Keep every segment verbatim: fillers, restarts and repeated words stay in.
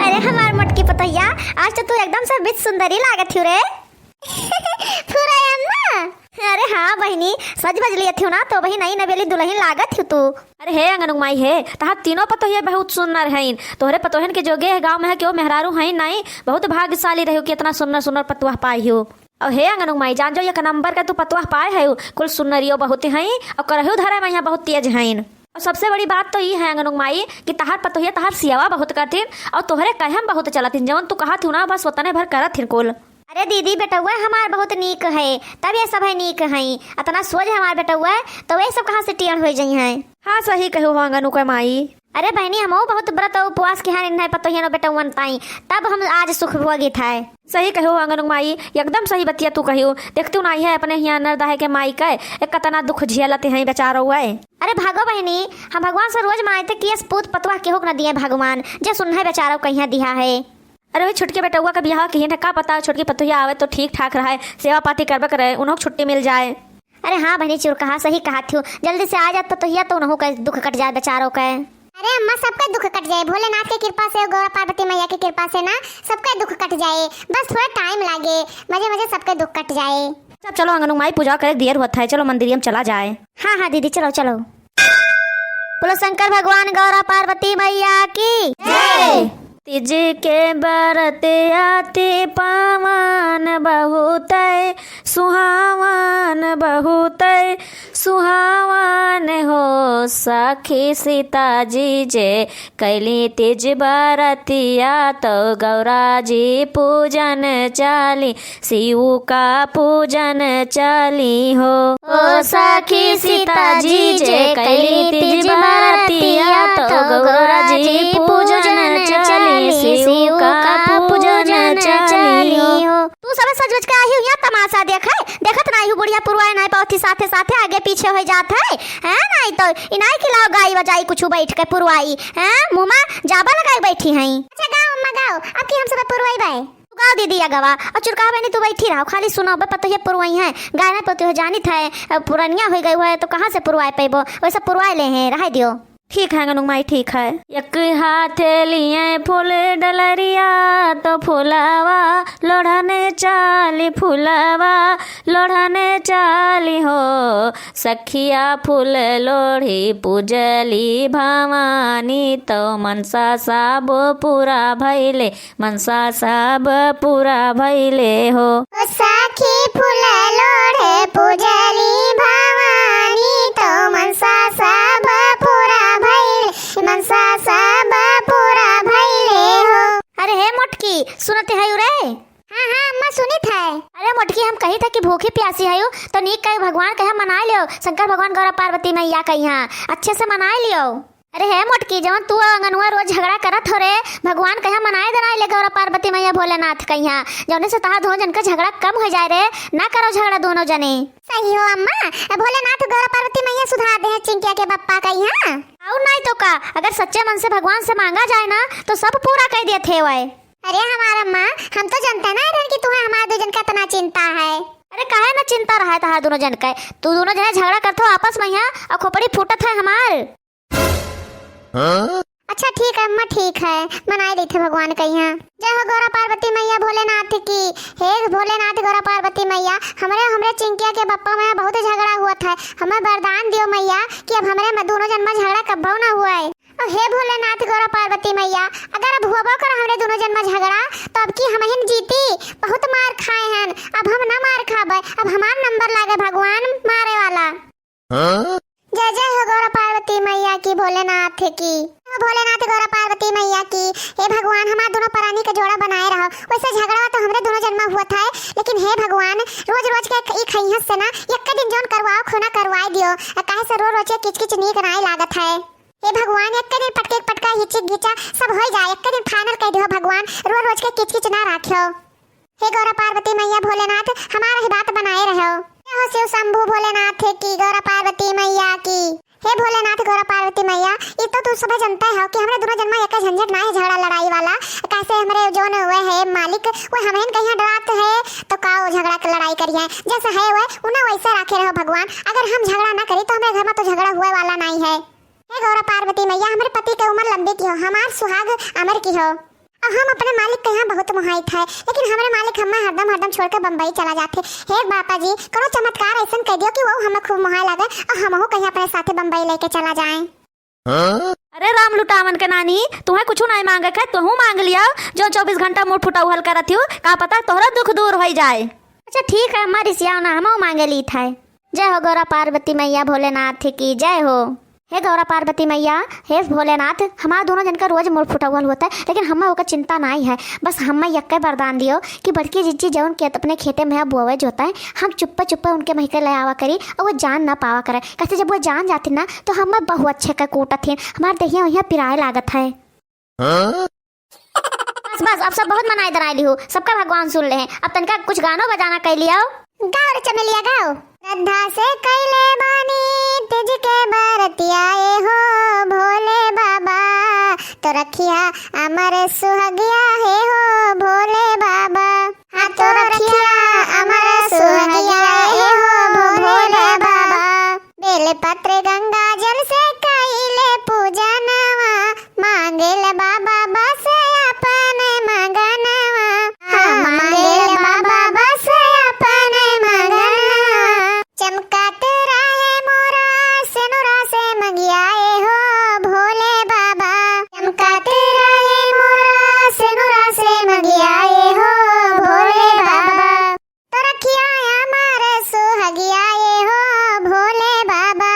अरे हमार मोटकी पतोहिया, आज तो तू एकदम से बिच सुंदरी लागत हियो रे। फुरई अम्मा। अरे हाँ बहिनी, सज बज लियत हियो ना, तो वही नई नवेली दुलहिन लागत हियो तू। अरे हे अंगनू माई हे, तहार तीनों पतोहिया बहुत सुंदर हईन। तोहरे पतोहन के जोगे गाँव में है कि वो मेहरारू हईन नाई, बहुत भाग्यशाली रहियो कि इतना सुंदर सुंदर पतोह पाई हियो। और हे अंगनू माई, जान जो एक नंबर का तू पतोह पाए है, कुल सुंदरियो बहुत हईन और करहु धरे में यहाँ बहुत तेज हईन। और सबसे बड़ी बात तो ई है अंगनू माई कि तहार पतोहिया तहार सेवा बहुत करथिन और तोहरे कहे में बहुत चलथिन, जवन तू कहत हियो ना बस ओतने भर करत हिन कुल। अरे दीदी, बेटउआ हमार बहुत नीक है, तब ये सब है नीक है, अतना सोझ हमार बेटउआ, तो ये सब कहाँ से टेढ़ हो जइहैं? हाँ, सही कहो हो अंगनू के माई। अरे बहिनी, हमहू बहुत व्रत और उपवास किहे हन इन्हैं पतोहियन और बेटउअन ताई, तब हम आज सुख भोगित है। सही कहो हो अंगनू माई, एकदम सही बतिया तू कहियो। देखतू नाई है अपने हियाँ नरदहे के माई के, ए, कतना दुख झेलत हैं बेचारो वे। अरे भागो बहिनी, हम भगवान से रोज मनाइत है कि यस पूत पतोह केहू के न दिए भगवान, जे सुन है बेचारो कहिया दिहा है। अरे वही छोटके बेटउआ का बियाह किहे हैं, का पता छोटकी पतोहिया आवे तो ठीक ठाक रहे, सेवा पाती करबे करे, उन्हों के छुट्टी मिल जाए। अरे हाँ बहिनी चुरकहा, सही कहत हियो, जल्दी से आ जात पतोहिया तो उन्हों का दुख कट जाए बेचारो के। अरे अम्मा, सबका दुख कट जाए, भोलेनाथ के कृपा से, गौरा पार्वती मैया के कृपा से ना सबका दुख कट जाए, बस थोड़ा टाइम लागे, मजे मजे सबका दुख कट जाए। अच्छा चलो अंगनू माई, पूजा करे देर होत है, चलो मंदिरिया में चला जाए। हाँ हाँ दीदी, चलो चलो। बोलो शंकर भगवान गौरा पार्वती मैया की जय। तीज के बरत अति पावन, बहुत सुहावन, बहुत सुहावन हो। सखी सीता जी जे कैली तीज बरतिया, तो गौरा जी पूजन चाली, शिव का पूजन चाली हो। ओ सखी सीता जी जे कैली तीज बरतिया, तो गौरा जी पूजन चाली, शिव का पूजन चाली हो। तू सब सज बज के आई हू यहाँ तमाशा देखे, देखत नाई हू बुढ़िया पुरवाए नाई पावत ही, साथे साथे आगे पीछे हो जात है, हैं? नाई तो इनाई के लाओ गाई बजाई कुछ बैठ के पुरवाई, हैं? मुँह में जाबा लगाई बैठी हैं। अच्छा गाओ अम्मा गाओ, अब की हम सब पुरवाई बाय। तू गाओ दीदी या गवा, और चुरकहा बहिनी तू बैठी रहो, खाली सुनो बे, पतोहिया पुरवाई है, गाना पतोहिया जानित है, अब पुरनिया हो गई है तो कहाँ से पुरवाए पैबो, वैसे पुरवाए ले हैं, रहे दियो। ठीक है अंगनू माई, ठीक है। एक हाथे लिए फूल डलरिया, तो फूलवा लोढ़ने चाली, फूलवा लोढ़ने चाली हो। सखिया फूल लोढ़ी पूजली भवानी, तो मनसा सब पूरा भइले, मनसा सब पूरा भइले हो। ओ सखी फूल लोढ़े पूजली भवानी, तो मनसा सब पूरा भइले, मनसा सब पूरा भइले हो। अरे हे मोटकी, सुनत है रे? हाँ हाँ अम्मा, सुनित है। अरे मोटकी, हम कहित है कि भूखी प्यासी है, तो नीक कहे भगवान कहे मनाए लियो, शंकर भगवान गौरा पार्वती मैया कहिया अच्छे से मनाए लियो। अरे हे मोटकी, जवन तू अंगनुआ रोज झगड़ा करत हो रे, भगवान कहिया मनाए देना ले गौरा पार्वती मैया भोलेनाथ कहिया, जौने से तहार दोनों जन का झगड़ा कम हो जाए रे, ना करो झगड़ा दोनों जने। सही हो अम्मा, भोलेनाथ गौरा पार्वती मैया सुधार दे चिंकिया के बप्पा कहिया। और नहीं तो का, अगर सच्चे मन से भगवान से मांगा जाए ना तो सब पूरा कर देते हुए। अरे हमार अम्मा, हम तो जनते ना रहन कि तुम्हें हमार दो जन का इतना चिंता है। अरे काहे ना चिंता रहा है तहार दोनों जन का, तू दोनों जने झगड़ा करत हो आपस में यहाँ और खोपड़ी फूटत है हमार। हाँ? अच्छा ठीक है अम्मा, ठीक है, मनाए लेते भगवान कहिया। जय हो गौरा पार्वती मैया भोलेनाथ की। हे भोलेनाथ गौरा पार्वती मैया, हमरे हमरे चिंकिया के बप्पा में बहुत झगड़ा हुआ था, हमें वरदान दियो मैया कि अब हमरे में दोनों जन में झगड़ा कब्बो ना हुआ है। और हे भोलेनाथ गौरा पार्वती मैया, अगर अब हुआबो कर हमरे दोनों जन में झगड़ा, तो अब की हमहिन जीती, बहुत मार खाए हन, अब हम ना मार खाबे, अब हमार नंबर लागे भगवान मारे वाला। हाँ? जय जय हो गौरा पार्वती मैया की, भोलेनाथ की। हो भोलेनाथ गौरा पार्वती मैया की। हे भगवान, हमार दोनों परानी के जोड़ा बनाए रहो। वैसे झगड़ा तो हमरे दोनों जन में हुआ था, लेकिन हे भगवान, रोज रोज के ई खइहस से ना, एक दिन जौन करवाओ खोना करवाए दियो, काहे से रोज रोज के किचकिच नीक नाई लागत है। हे भगवान, एक दिन पटके पटका हिचिक घिचा सब हो जाए, एक दिन फाइनल कह दियो भगवान, रोज रोज के किचकिच ना राखियो। हे गौरा पार्वती मैया भोलेनाथ, हमार ही बात बनाए रहो। जय हो शिव शंभू भोलेनाथ की, गौरा पार्वती मैया की। हे भोलेनाथ गौरा पार्वती मैया, ई तो तू सब जनता हो कि हमरे दोनों जन में एक झंझट ना है झगड़ा लड़ाई वाला। कैसे हमरे जौन हुए है मालिक, वो हमहिन कहिया डरात है, तो का वो झगड़ा के लड़ाई करिए? जैसे है वो उन्हें वैसे राखे रहो भगवान। अगर हम झगड़ा ना करी तो हमरे घर में तो झगड़ा हुए वाला नहीं है। हे गौरा पार्वती मैया, हमरे पति के उम्र लंबी की हो, हमार सुहाग अमर की हो। आ हम अपने मालिक के यहाँ बहुत मोहाइत है, लेकिन हमरे मालिक हमें हरदम, हरदम छोड़ के बम्बई चला जाते। हे बापा जी, कौनो चमत्कार ऐसन कह दियो कि वो हमें खूब मोहाए लागे और हमहू कहीं अपने साथे बम्बई लेके चला जाएं। अरे राम लुटावन के नानी, तुहें कुछ नाहीं मांगे के, तुहू मांग लिया, जो चउबीस घंटा मुंह फुटौहल करत हियो, का पता तोहरा दुख दूर होइ जाए। अच्छा ठीक है, अम्मा रिसियाओ ना, हमहू मांगे लीत है। जय हो गौरा पार्वती मैया भोलेनाथ की जय हो। हे गौरा पार्वती मैया, हे भोलेनाथ, हमार दोनों जन का रोज मुंह फुटौहल होत है, लेकिन हमें ओकर चिंता नाहीं है। बस हमें यक्के वरदान दियो कि बड़की जिज्जी जौन के अपने खेते में बोवे जोते, हम चुप्पे चुप्पे उनके महिके ले आवा करी और वो जान ना पावा करे। कैसे जब वो जान जाती ना तो हमें बहु अच्छे के कूटत हैं, हमार देहिया वहिया पिराए लागत है। बस बस, अब सब बहुत मनाए दराए लिहू, सबका भगवान सुन ले हैं। अब तनका कुछ गानो बजाना कइ लियाओ। गाओ रे चमेलिया, गाओ। श्रद्धा से कइले बानी तीज के बरतिया ए हो भोले बाबा, तो रखिया अमर सुहगिया हे हो भोले बाबा। हाँ, तो रखिया अमर सुहगिया हे हो भोले बाबा। बेल पत्र गंगा जल से कइले पूजनवा, मांगेल बाबा बस अपन मंगनवा। हाँ, मांगेल बाबा बस अपन मंगनवा। चमकात रहे मोरा सेनुरा से मंगिया ए हो भोले बाबा। चमकात रहे मोरा सेनुरा से मंगिया ए हो भोले बाबा। तो रखिया अमर सुहगिया ए हो भोले बाबा।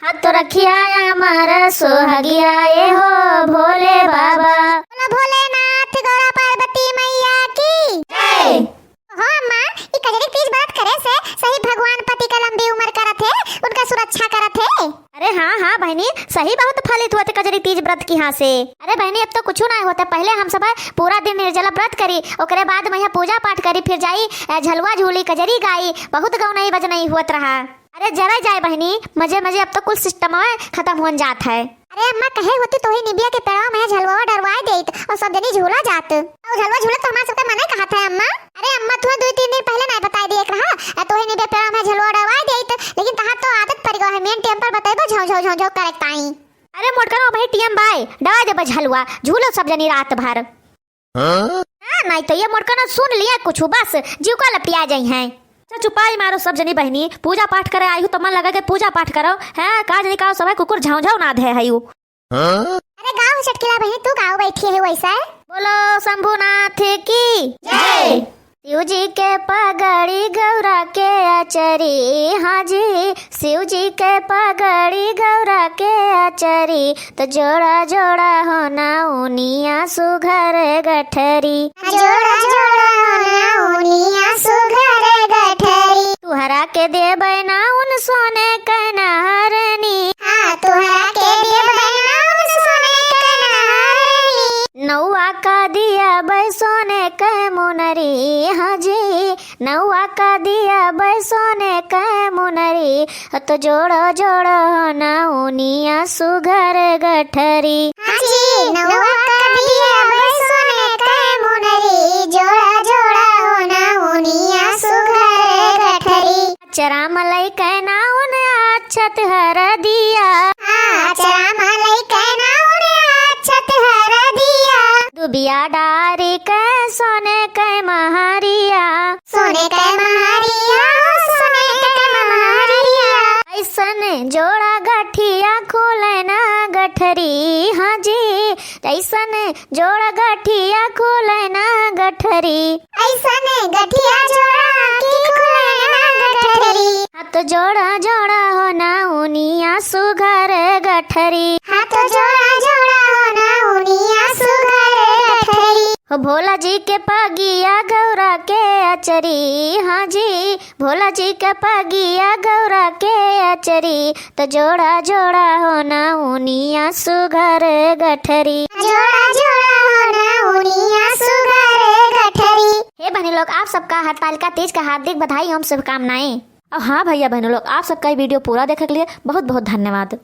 हाँ, तो रखिया अमर सुहगिया ए हो भोले बाबा। बोलो भोलेनाथ गौरा पार्वती मैया की जय। हो अम्मा, ई कजरी तीज व्रत करे से सही भगवान पति का लंबी उम्र करत है, उनका सुरक्षा करत है। अरे हाँ, हाँ बहिनी, सही बहुत फलित होत कजरी तीज व्रत की हाँ से। अरे बहिनी, अब तो कुछ ना होता, पहले हम सब पूरा दिन निर्जला व्रत करी, ओकरे बाद मैया पूजा पाठ करी, फिर जाई, अ, झलुआ झूली, कजरी गाई, बहुत गौनई बजनई होत रहा। अरे जरा जाए बहिनी, मजे मजे अब तो कुल system खत्म होन जात है। अरे अम्मा, कहे होती तोही निबिया के पेड़वा में झलुआ डरवाए देत और सब जनी झूला जात। और झलुआ झूलत तो हमार सबके मने कहत है अम्मा। अरे अम्मा, तुहे दुई तीन दिन पहले नाहीं बताई दिए के रहा, अ, तोही निबिया पेड़वा में झलुआ डरवाए देत, लेकिन तहार तो आदत पड़ गवा है, main time पर बतैबो झौ झौ झौ झौ करे ताई। अरे मोटकन, अबही time बाय, डरवाए देबो झलुआ, झूलो सब जनी रात भर। हाँ? हाँ, नाहीं तो ये मोटकन सुन लिया कुछ बस, जीव का लपटिया जाई हैं। अच्छा चुपाई मारो सब जनी बहिनी, पूजा पाठ करे आई हूँ तो मन लगा के पूजा पाठ करो। हैं, का जनी का सब है कुकुर झौ झौ नाद है हयू। हाँ? अरे गाओ चटकीला बहिनी, तू गाओ बैठी है वैसा है। बोलो शंभुनाथ की जय। शिव जी के पगड़ी गौरा के अचरी, हाँ जी, शिव जी के पगड़ी गौरा के अचरी, तो जोड़ा जोड़ा हो नौनिया सुघर गठरी। जोड़ा जोड़ा हो नौनिया सुघर गठरी। तुहरा के देबै नाउन सोने के नहरनी। हाँ, तुहरा के देबै नाउन सोने के नहरनी। नौआ का दियाबै सोने के मुनरी, हाँ जी, नौआ का दियाबै सोने के मुनरी, तो जोड़ो जोड़ो हो नौनिया सुघर गठरी। हाँ जी, नौआ का दियाबै सोने के मुनरी, जोड़ा जोड़ा हो नौनिया सुघर गठरी। अचरा मा लइके नाउन अक्षत हरदिया। हाँ, अचरा मा लइके नाउन अक्षत हरदिया। दुबिया डारी के सोने के महरिया। सोने के महरिया, सोने के महरिया। ऐसन जोड़ा गठिया खुले ना गठरी, हाँ जी। ऐसन जोड़ा गठिया खुले ना गठरी। ऐसन गठिया जोड़ा के खुले ना गठरी। हाथ जोड़ा जोड़ा हो नौनिया सुघर गठरी। हाथ जोड़ा जोड़ा हो नौनिया सुघर गठरी। हो भोला जी के पगिया गौरा के अचरी, हाँ जी, भोला जी के पगिया गौरा के अचरी, तो जोड़ा जोड़ा हो नौनिया सुघर गठरी। जोड़ा जोड़ा हो नौनिया सुघर गठरी। हे बहनी लोग, आप सबका हरतालिका तीज का हार्दिक बधाई एवं शुभकामनाएं। और हाँ भैया बहनों लोग, आप सबका ये video पूरा देखे के लिए बहुत बहुत धन्यवाद।